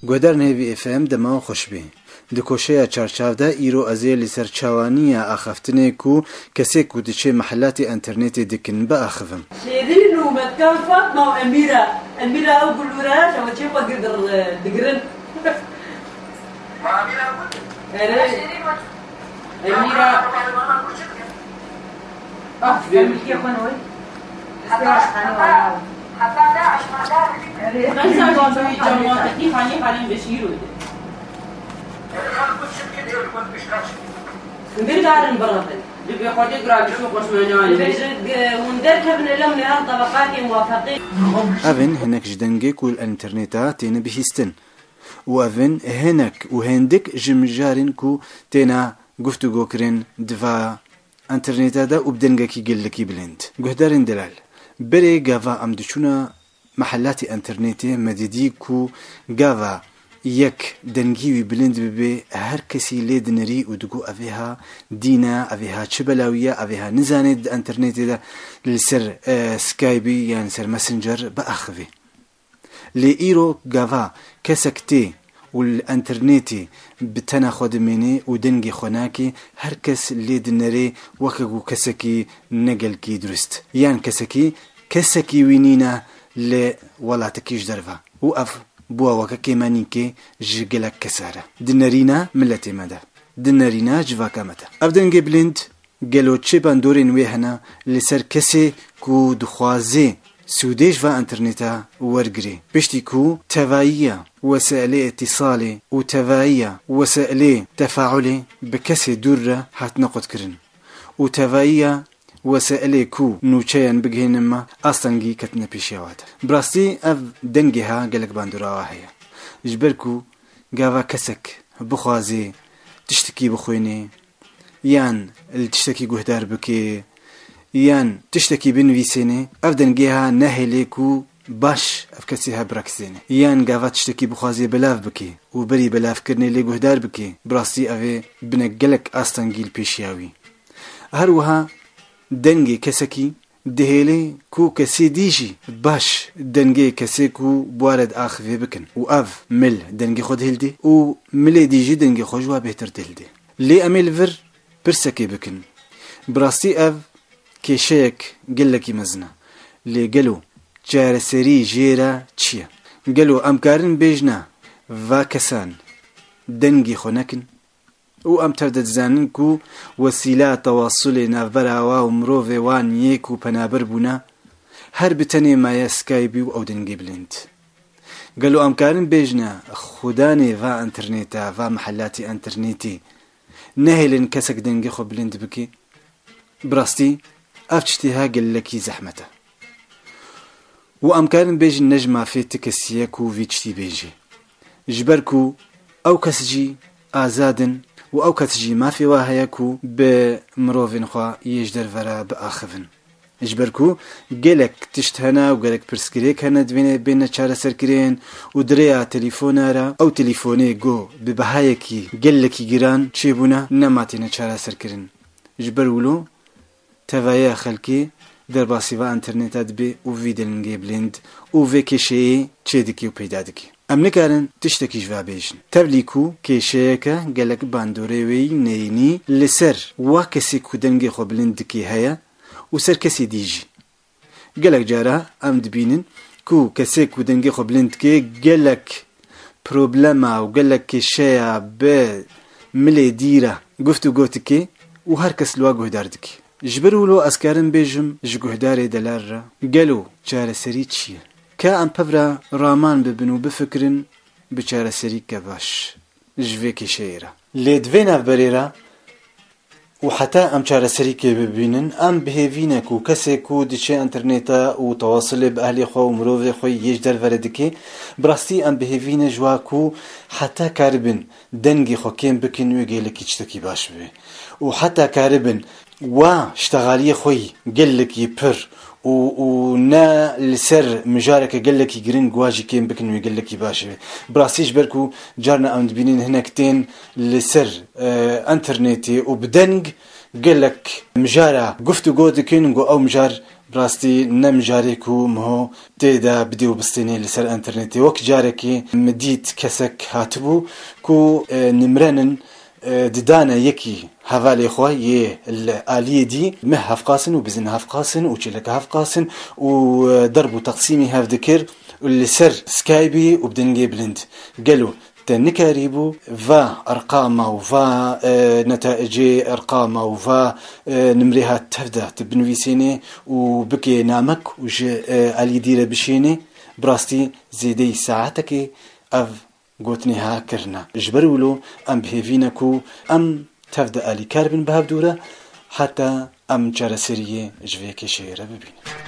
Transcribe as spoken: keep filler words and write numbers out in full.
Guhdarên Hêvî F M, dema we xweş be. Di koşeya çarçav de îro ez ê li ser çawaniya axaftinê ku kesê ku diçê mehelatê enternetê dikin biaxivim. Şêrîn û Metkan Fatma û Emîra. Emîra ew gulûre, ew çê xwe gir-, digirin. Erê. Emîra. Ah, Emîra. Heta, heta, heta DAIŞ ma dawî. Erê. Mesela, cemaatê xanî xanî beşî îro de. Hûn bikarin birevin. Divê Xwedê gurabîşo xweşmenayê. Divê ji, e, hûn derkevin, ele hûn ê herin tabaqatê muwafeqê. Ev in hinek ji dengê ku li interneta têne bihîstin. Û ev in hinek û hindik ji mijarên ku têne guftûgo kirin di va interneta de û bi dengekî gelekî bilind. Guhdarên delal, berê gava em diçûna mehelatê enternetê me didî ku gava yek dengî wî bilind bibe, her kesî lê dinerî û digo, "Evê ha dîn e, evê ha çi belawî ye, evê ha nizane di enternetê de li ser, e, Skype yan li ser Messenger biaxivê." Lê îro gava kesek tê û li enternetê bi tena xwe dimêne û dengê xwe nake, her kes lê dinere weke ku kesekî ne gelkî durist. Yan kesekî, kesekî wî nîne li welatekî ji derve. Û ev bûye weke kêmenîkê ji gelek kesa re. Di nerîna miletê me de. Di nerîna civaka me de. Ev dengê bilind, gelo çi bandorên wê hene li ser kesê ku dixwaze sûdê ji va interneta wergirê? Piştî ku tevayiya wesailê îtîsalê û tevayiya wesailê tefaulê bi kesê dûr re hatine qutkirin û tevayiya wesailê ku nûçeyan bigihînin me, astengî ketine pêşiya we de. Bi rastî ev dengê ha gelek bandora wa heye. Ji ber ku gava kesek bixwaze tiştekî bixwîne, yan li tiştekî guhdar bike, yan tiştekî binivîsêne, ev dengê ha nehêlê ku baş ev kesê ha birekizêne. Yan gava tiştekî bixwaze belav bike û berî belavkirinê lê guhdar bike, bi rastî ev ê bine gelek astengî li pêşiya wî. Her wiha dengê kesekî dihêlê ku kesê dî jî baş dengê kesê ku bi wa re diaxivê bikin û ev mil dengê xwe dihildê û milê dî jî dengê xwe ji wa bêhtir dihildê. Lê em ê li vir pirsekê bikin. Bi rastî ev kêşeyek gelekî mezin e. Lê gelo çareserî jê re çi ye? Gelo em karin bêjina va kesan dengê xwe nekin? Û em tev de dizanin ku wesîla tewasulê navbera wa û mirovê wan yê ku penaber bûne, her bi tenê maye Skype û ew dengê bilind. Gelo em karin bêjine xudanê va interneta, va mehelatê internetê, nehêlin kesek dengê xwe bilind bike? Bi rastî, ev tiştê ha gelekî zehmet e. Û em karin bêjin ne ji mafê ti kesî ye ku vî tiştî bêje. Ji ber ku ew kes jî azad in û ew kes jî mafê wa heye ku bi mirovên xwe yê ji derve re biaxivin. Ji ber ku gelek tişt hene û gelek pirsgirêk hene divê bêne çareserkirin û di rêya telefona re, ew telefonê ku bi bihayekî gelekî giran çêbûne, nema têne çareserkirin. Ji ber wilo tevayeya xelkê derbasî va interneta dibe û vî dengê bilind û vê kêşeyê çêdike û peyda dike. Em nikarin tiştekî ji va bêjin. Tevlî ku kêşeyeke gelek bandorê wê yî neyînî li ser wa kesê ku dengê xwe bilind dike heye û ser kesê dî jî. Gelek cara em dibînin ku kesê ku dengê xwe bilind dike, gelek problema û gelek kêşeya bi milê dî re guftûgo dike û her kes li wa guhdar dike. Ji ber wilo ez karim bêjim ji guhdarê delal re, gelo çareserî çi ye? Ka em pevra raman bibin û bifikirin bi çareserîke baş ji vê kêşeyê re. Lê di vê navberê re û heta em çareserîkê bibînin, em bi hêvî ne ku kesê ku diçe interneta û tewasilê bi ehlê xwe û mirovê xwe yê ji derve re dike, bi rastî em bi hêvî ne ji wa ku heta karibin dengê xwe kêm bikin wê gelekî tiştekî baş bibe. Û heta karibin wa ştexaliyê xwe yî gelekî pir û, û ne li ser mijareke gelekî giring wa jî kêm bikin wê gelekî baş be. Bi rastî ji ber ku carna em dibînin hinek tên li ser, e, internetê û bi deng gelek mijara guftûgo dikin, ku ew mijar Bi rastî ne mijarê ku miho tê de bidê û bistênê li ser înternetê. Wek carekê min dît kesek hatibû ku, e, nimrenin, e, didane yekî hevalê xwe yê li aliyê dî, meh hevqasin û bizin hevqasin û çêleke hevqasin û, e, derb û teqsîmî hev dikir û li ser Skypeî û bi dengê bilind. Gelo te nikarîbû va erqama û va, e, netaicê erqama û va, e, nimrê hat tev de tu binivîsênê û bikê namek û ji, e, alî dî re bişênê? Bi rastî zêdeyî saetekê ev gotinê ha kirine. Ji ber wilo em bi hêvî ne ku em tev de alîkar bin bi hevdû re heta em çareseriyê ji vê kêşeyê re bibînin.